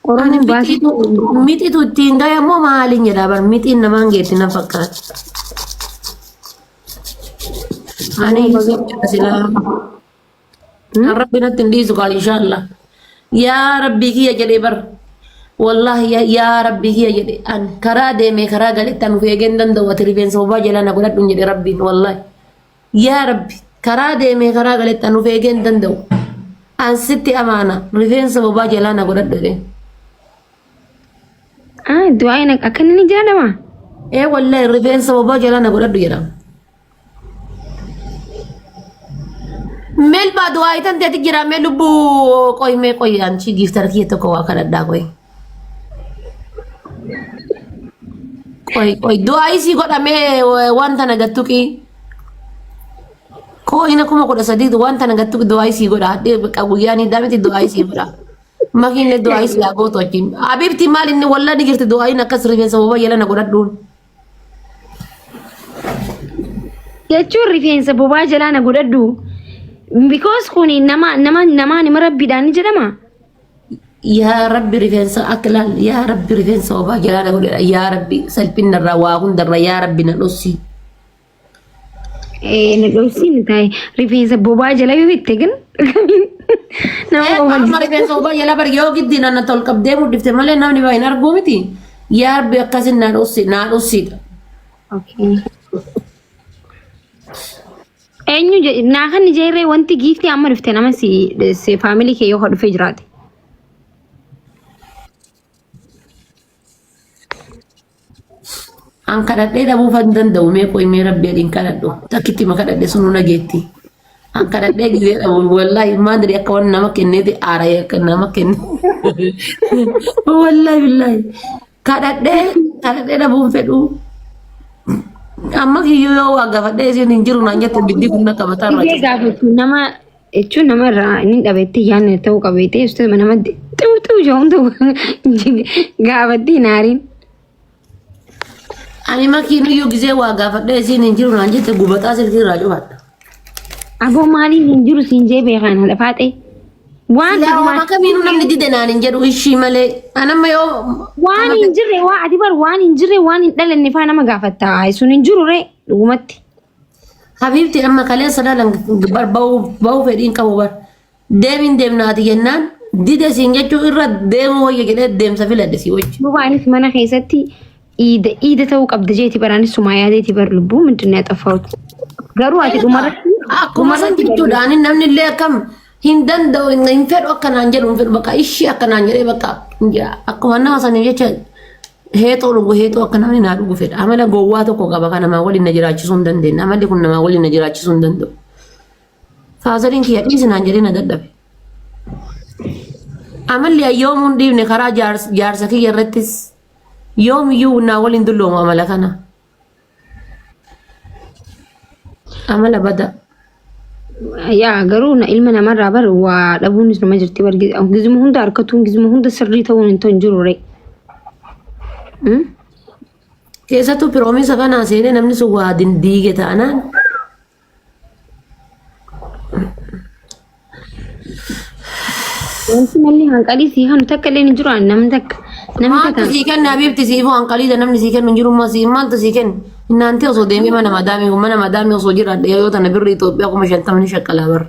Ani Oromoon baasii mixiitu mixiitu ittiin gaya moo maaliin jedhaa bar mixiin namaan geetti na fakkaata. Ani silaa kan rabbi natti hin dhiisu kaa inshaallah. Yaa rabbii kiyya jedhee bar wallaahi yaa rabbii kiyya jedhe an karaa deemee karaa galetti an of eegee hin danda'u ati rifeensa bobaa jalaa na godhadhu hin jedhe rabbiin wallaahi. Yaa rabbi karaa deemee karaa galetti an of eegee hin danda'u. An sitti amaana rifeensa bobaa jalaa na godhadhu jedhee. Ah, du'aa akka inni ni jedhama. Ee wallahi rifeensa bobaa jalaa na godhadhu jedhama. Melbaa du'aa itan teeti jira mee lubbuu qoy mee qoy anchi giiftar kiyya tokko waa kadhadhaa qoy. Qoy qoy du'aa isii godhamee wanta na gattuqi. Koo'ina 13,000 wanta na gattuqi du'aa isii godha hadhee bakka guyyaa ni daamiti du'aa isii godha. Makiinlee du'aa isii haa gootu achiin. Habiibti maal inni wallaa ni jirti du'aayin akkas rifeensa bobaa jala na godhadhuun. Jechuun rifeensa bobaa jalaa na godhadhu. Because kun nama nama namaa nama rabbiidhaan ni jedhama. Yaa Rabbi rifeensa akka laal yaa Rabbi rifeensa bobaa jalaa na godhadha yaa Rabbi salphinna irraa waa hundarra yaa Rabbi na dhossi. Eh, na dhossi ni taa'e rifeensa bobaa jala yoo itti gan nama Ee bobaa amma rifeensa bobaa jala bari yoo giddi na tol qabdee mudhifte malee namni waa hin arguu miti. Yaa Rabbi akkasin na dhossi na dhossiidha. Okay. Eenyu naa kan jeerree wanti giiftii amma dhufte nama si si faamilii kee yoo ka dhufee jiraate. An kadhadhee dhabuuf hin danda'u mee qoy mee rabbi jedhiin kadhadhu takkitti ma kadhadhe sunuu nageetti. An kadhadhee gizee dhabu wallaahi maadri akka waan nama kenneeti aara akka nama kenne. Wallaahi billaahi kadhadhee kadhadhee dhabuun fedhu. Amma kiyyuu yoo waa gaafadhee isiin hin jiru naan jette biddi kun na qabataa irraa Gizee gaafatu nama jechuun nama irraa inni dhabetti yaadne ta'uu qabeete ibsuma nama xiu xiu jedhamtu gaafatti hin aariin. Ani makiinuyyuu gizee waa gaafadhee isiin hin jiru naan jette gubataa silkii irraa cufadha. Aboo maaliin hin jiru siin jee beekaan haadha faaxee. Waan Silaa waan akkamiinuu namni dide naan hin jedhu ishii malee. Anamma yoo waan hin jirre waa ati bar waan hin jirre waan hin dhalanne faa nama gaafatta sun hin jiru ree dhugumatti. Habiibti amma kaleessa dhalan bar bahuu fedhiin qabu bar. Deemin deemna ati jennaan dide siin jechuu irra deemuu wayya jedhee deemsa filadhe si wajji. Duuba anis mana keessatti iida iida ta'uu qabda jeeti bar anis sumaa yaadeeti bar lubbuu ምንድን ነው ያጠፋሁት? Garuu ati dhumarratti Akkuma san jechuudha ani namni illee akkam hin danda'u hin fedhu akkanaan jedhu hin fedhu bakka ishii akkanaan jedhee bakka akkuma nama saniif jecha heexoo dhugu heexoo akka namni naa dhugu fedha. Amala gowwaa tokko qaba kan namaa waliin na jiraachisuu hin dandeenye. Amalli kun namaa waliin na jiraachisuu hin danda'u. Faazariin kiyya dhiisi naan jedhee na dadhabe. Amalli yoomuu hin dhiifne karaa jaarsa kiyya irrattis yoomiyyuu naa waliin dulloomu amala kana. Amala badaa. Yaa garuu ilma namarraa bar waa dhabuunis nama jirti bar gizuma hunda harkatuun gizuma hunda sirrii ta'uun hin ta'u hin jiru ree. Keessattuu piroomisa kanaa seenee namni sun waa diige taanaan Wanti namni hanqalii sii kanu takka illee hin jiru ani namni takka namni Maaltu takka sii kenne habiibti siifuu hanqaliidha namni sii kennu hin jiru ammaa sii maaltu sii kenne innaanti osoo deemee mana madaamii mana madaamii osoo jiraadhe yoo tana birri Itoophiyaa 50,000 ni shaqqalaa barra.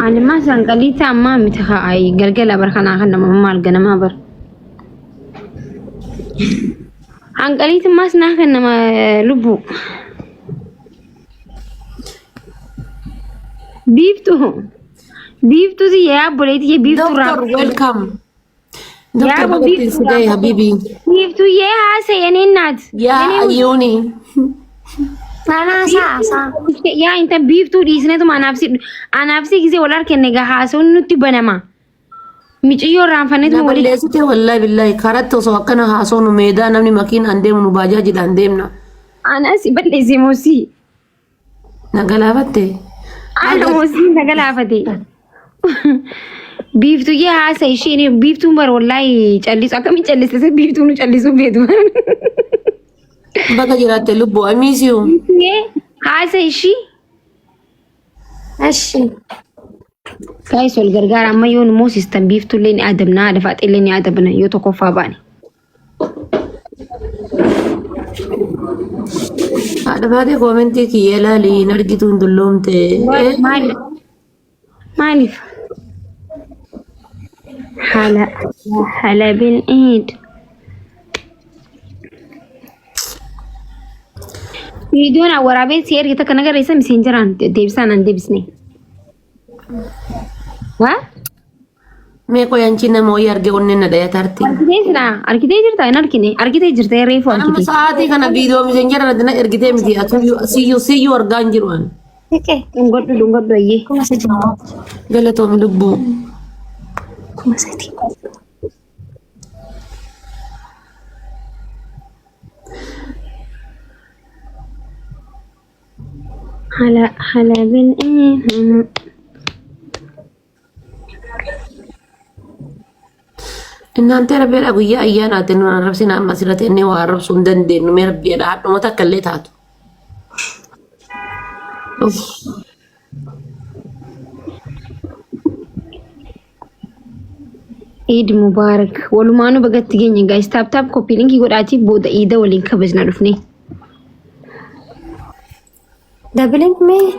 Ani maas hanqalii ta'a ammaa miti haa galgala bar kanaa kan nama maal ganamaa bar. Hanqaliitiin maas naa kan nama lubbuu. Biiftuu. Biiftuu si yaa obboleettii kee biiftuu irraa. Doctor welcome. Yaa Doctor abbo baga ittiin biiftuu si irraa. gahe habibi. Biiftuu yee haasa'e eneen naat. Yaa ayyuuni. Anaa saa saa. Yaa inta biiftuu dhiisneetuma anaaf si anaaf si gisee wal harkenne gaa haasa'uun nutti banama. Miciyyoo Na irraanfanneetuma walitti. balleessite wallahi billahi karatti osoo akkana haasofnu meedaa namni makiinaan deemu nu baajaajiidhaan deemna. Anas balleesse moosii. Na galaafatte. Ana moosii na galaafate. Biiftuyyee haasa isheen biiftuun bar wallaahi callisu akkamiin calliste biiftuun nu callisuu beetu. Baga jiraatte lubbuu I miss you. Biiftuyyee haasa ishii. Eshi. Guys wal gargaara amma yoo nu moosistan biiftuullee ni adabna haadha faaxillee ni adabna yoo tokkoffaa baane. Haadha baatee koomentii kiyya ilaali hin argitu hin dulloomte. Maaliif? Maaliif? Haala haala bil iid. Viidiyoon waraabeen si erge takka nagarra isa miseenjaraan deebisaan an deebisne. Waa? Mee qoy anchi nama wayii argee onneen na dhaya tarti. Argitee jira? Argitee jirta? Hin argine. Argitee jirta reefu Amma argite. sa'aatii kana viidiyoo miseenjara na ergitee miti atuyyuu siyyuu siyyuu argaa hin jiru ani. Siqee Dhungadhu dhungadhu ayyee. 3000. Galatoomi lubbuu. 3000. Hala hala bil Innaantee rabbiidha guyyaa ayyaanaatti nu arrabsina amma asirratti inni waa arrabsuu hin dandeenyu mee rabbiidha haadhuma takka illee taatu. Uff. Eid Mubarak. Walumaanuu bagatti geenye guys. Tap tap copy linkii godhaatii booda iida waliin kabajna dhufne. Dabiliin mee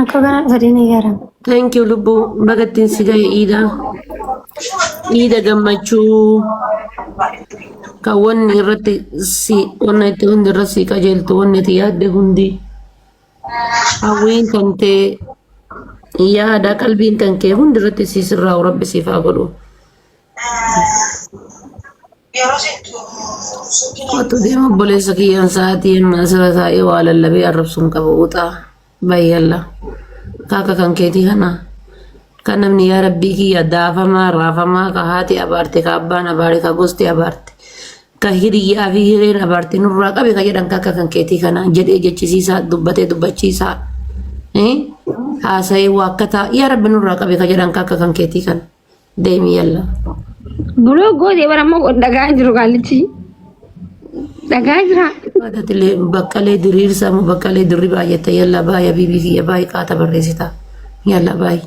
akka kana dhufa ni garam. Thank you lubbuu bagattiin si gahe iida. Iida gammachuu kan wanni irratti si wanna itti hundi irratti si qajeeltu wanni itti yaadde hundi. Hawwiin kan tee yaada qalbiin kan kee hundi irratti si sirraa'u rabbi siif haa godhu. Kottu deema obboleessa kiyyaan sa'aatii amma asirra taa'ee waa lallabee arrabsuun qaba uxaa bayyalla. Kaaka kan keetii kana kan namni yaa rabbii kiyya daafamaa raafamaa ka haati abaarte ka abbaan abaare ka gosti abaarte ka hiriyyaa fi hireen abaarte nurraa qabe ka jedhan kaaka kan keetii kana jedhee jechisiisaa dubbatee dubbachiisaa haasa'ee waakkataa yaa rabbi nurraa qabe ka jedhan kaaka kan keetii kana. Deemi yalla. Buloo gootee bara ammoo dhagaa jiru qaallichi. Dhagaa jira. Bakkatilee baqqalee diriirsaa moo baqqalee dirribaa jette yalla baay habiibii kiyya baay qaata barreessita. Yalla baay.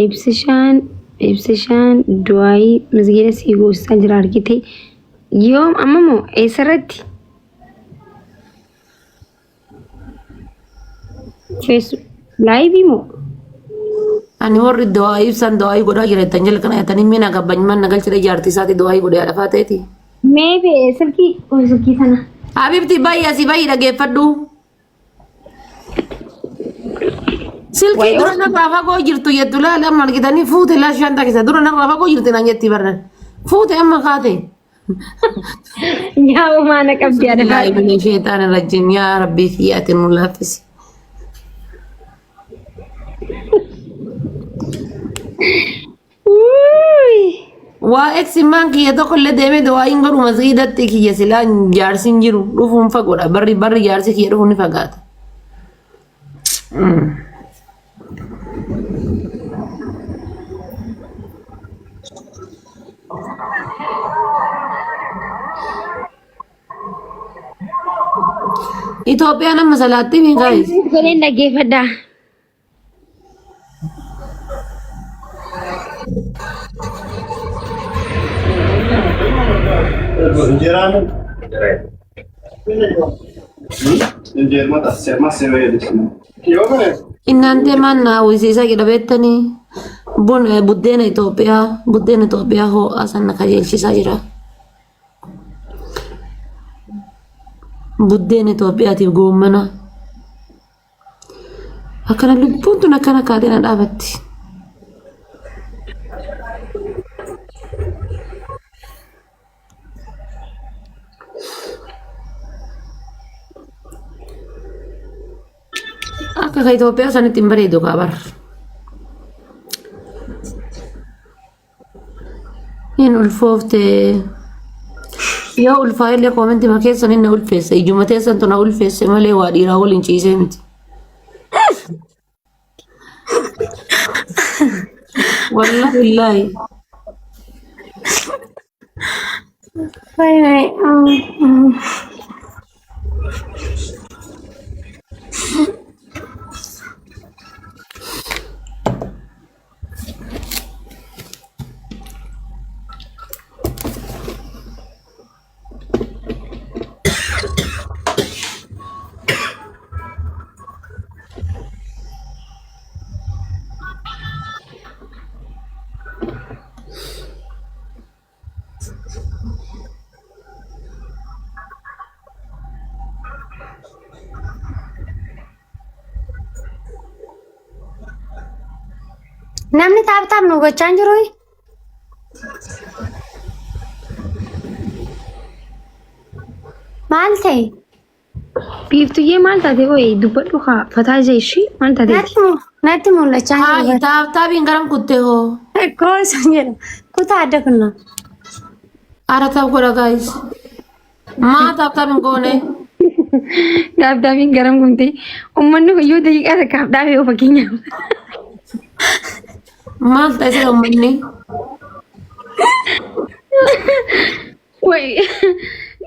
Ibsishaan ibsishaan du'aayii masgiida sii goosisaa jira argite. Yoom amma moo eessarratti? Fees laayivii moo? Ani warri du'aa ibsan du'aa godhaa jira jettan jala kana jettanii mina gabbanyumaan na galchite jaartii isaati du'aa godhee haadha ta'eeti. Mee bee silkii silkii sana. Habibti bayi asii bayi dhageeffadhu. Silkii dura narraa fagoo jirtu jettu laala amma argitanii fuute laa shan takisa dura narraa fagoo jirti naan jetti barran. Fuute amma kaate. Yaa uumaa na qabdi haadha Laa faate. ibni sheexaan rajjiin yaa rabbii kiyya ati nu laaffisi. Wuuy. Waa eksimaan kiyya tokko illee deemee du'aa hin godhu masgiidatti kiyya silaa jaarsi hin jiru dhufuun fagoodha barri barri jaarsi kiyya dhufuun ni fagaata. Itoophiyaan amma salaatti mi guys? Godheen dhaggeeffadhaa. Innantee maan na hawwisiisaa jedha beektanii bun buddeena Itoophiyaa buddeena Itoophiyaa ho'aa san na kajeelchisaa jira. Buddeena Itoophiyaatiif goommana. Akkana lubbuun tun akkana kaatee na dhaabatti. Akka ka Itoophiyaa sanitti hin bareedu kaa bar. Hin ulfoofte. Yoo ulfaa'ellee koomentii ma keessan inni ulfeesse ijuma teessantu na ulfeesse malee waa dhiiraa waliin ciisee miti. Wallahi billaahi. Wayne. Namni tap tap nu gochaa hin jiru. Maal ta'e? Biiftuyyee maal taate qoyi dubbadhu kaa fataa ija ishii maal taateeti? Natti mul'achaa hin Haa jiru. tap tapiin garam kuttee hoo? Koo isaan jedha. Kutaa adda kunna. Ara tap godha guys. Maa tap tapiin goone? Tap tapiin garam kumtee uummanni kun yoo daqiiqaa takkaaf dhaabee of fakkeenyaaf. Maal ta'e sila uummanni? Wayi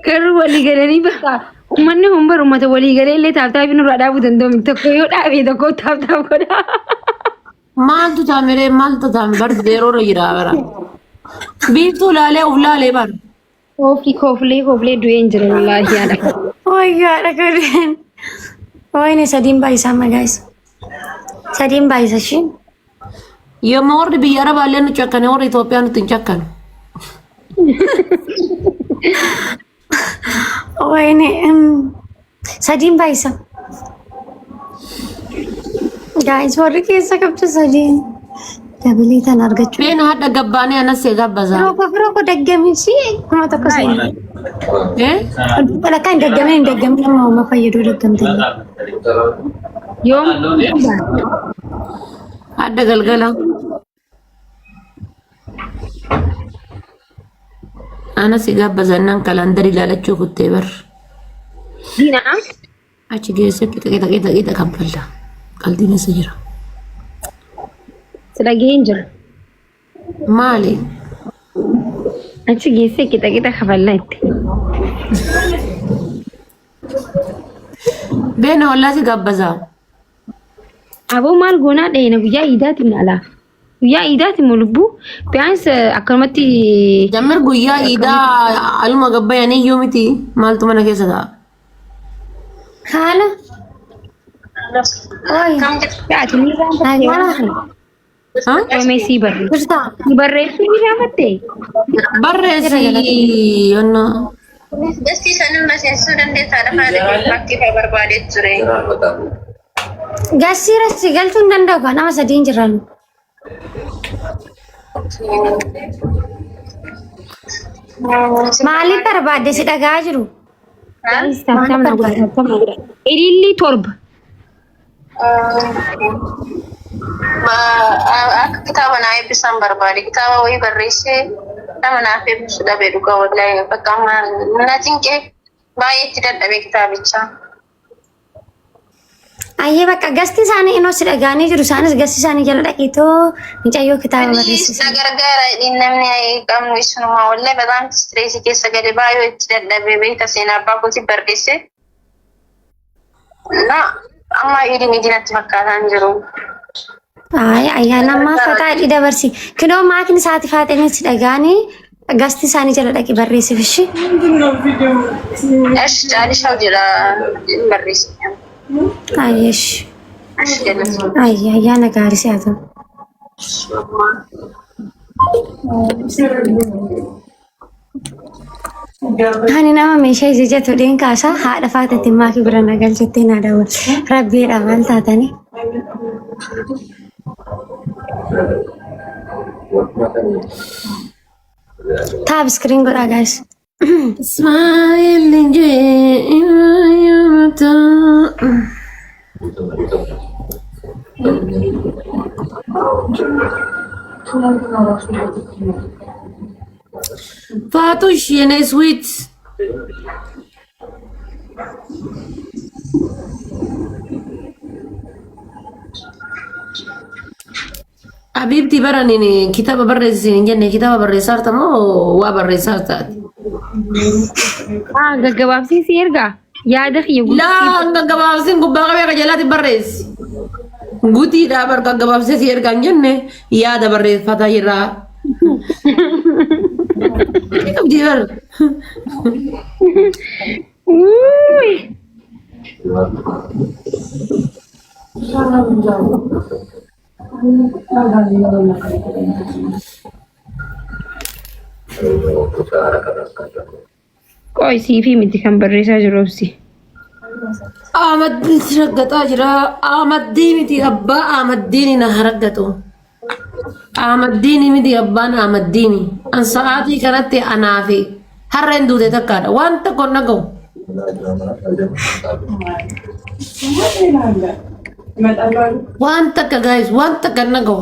garuu walii galanii bakka uummanni kun bar uummata walii galee illee tap tapii nurraa dhaabuu danda'u miti. Tokko yoo dhaabe tokko tap tap godha. Maaltu taamiree maaltu taame bar zeeroorra jira bara. Biiftuu laalee of laalee bar. Koofli kooflee kooflee du'een jira wallaahi haadha. Wayyaadha godheen. Wayne sadiin baay'isaa amma guys. Sadiin baay'isa ishiin. Yommuu warri biyya Arabaa illee nu cakkane warri Itoophiyaa nutti hin cakkanu. Wayne sadiin baay'isa. Guys warri keessa qabdu sadiin. Dabilii tan argachuu. Beena hadha gabbaanee anas see gabbaza. Firoo firoo koo daggamisi 1000 seena. Eh? Walakkaa hin daggamin hin daggamin amma amma fayyaduu daggamte. Yoom? Hadha galgala. Anas si gabbaza innaan kalandarii ilaalachuu kuttee bar. Diina. Achi geessee qixa qixa qixa qixa kaffalla. Qaldiin isa jira. Si dhaga'een jira. Maali? Achi geessee qixa qixa kafallaa itti. Beena wallaa si gabbaza. Aboo maal goonaa dheena guyyaa iidaatiin alaa. Guyyaa iidaati moo lubbuu? Biyaans akkanumatti Jammir guyyaa iidaa aluma gabbayanii iyyuu miti maaltu mana keessa ta'a? Haala. Oi. ati ni irraanfatte waan kana. Ha? Qoomee sii barreessu. Jirta. Sii barreessuu ni irraanfatte? Barreessi yonnoo. Dastii sanin na seensisuu dandeessaa lafa fakkii barbaadee ture. Gassiira si galchuu hin danda'u kan nama sadiin jiran. Maaliif barbaadde si dhagaa jiru? Guys, tap tap na godha, tap tap na godha. Ilillii 7. Akka kitaaba naa eebbisan barbaade kitaaba wayii barreessee nama naaf eebbisu dhabe dhugaa wallaahi bakka amma na cinqee baay'ee itti dadhabe kitaabicha. Ayyee bakka gasti isaanii inoo si dhagaanii jiru isaanis gasti isaanii jala dhaqiitoo mucayyoo kitaaba Please barreessisa. na gargaara inni namni qabnu isinuma wallahi በጣም stress keessa gale baay'ee itti dadhabe beekta seenaa abbaa kooti barreesse. Na amma idin idinatti fakkaataa hin jiru. Ay ayyaana ammaa fataa hidhii dabarsi. Kinoo maatiin isaati faaxeenis si dhagaanii gasti isaanii jala dhaqi barreessif ishii. Esh caalishaw jedha hin barreesse. Ayyeesh. Esh jedha. Ayya ayyaana gaarii si haa ta'u. Ani nama meeshaa ija jatu dheen kaasaa haadha faatetti maakii bira na galchettee na dawwal. Rabbiidha maal taatanii? Tap screen godhaa guys. Ismaa'eel jee Faatush የኔ sweet Habiibti bara ani kitaaba barreessi hin jenne kitaaba barreessaa jirta moo waa barreessaa jirtaati? Ah gaggabaabsii si ergaa yaada kiyya guutuu Laa hanga gabaabsin gubbaa qabee akka jalaatti barreessi. Gutiidhaa bar gaggabaabsee si ergaa hin jenne yaada barreeffataa jirra. Ni qabdi bar. Uuy. Qoy siifii miti kan barreessaa jiru obsi. Ahmaddiin si raggaxaa jira. Ahmaddii miti abbaa Ahmaddiini na haraggatu. Ahmaddiini miti abbaan Ahmaddiini. An sa'aatii kanatti anaa fi harreen duute takkaadha. Waan tokko hin dhaga'u. Waan takka guys waan takka hin dhaga'u.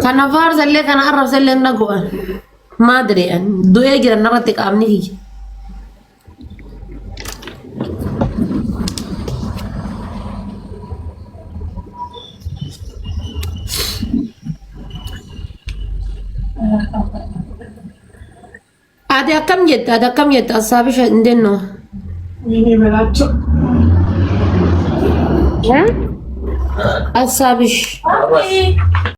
Kana faarsallee kana arrabsallee hin dhaga'u. Maadire an du'ee jira narratti qaamni kiyya. Ati akkam jetta? Ati akkam jetta? Assaabisha hin jennu. Eh? Assaabish.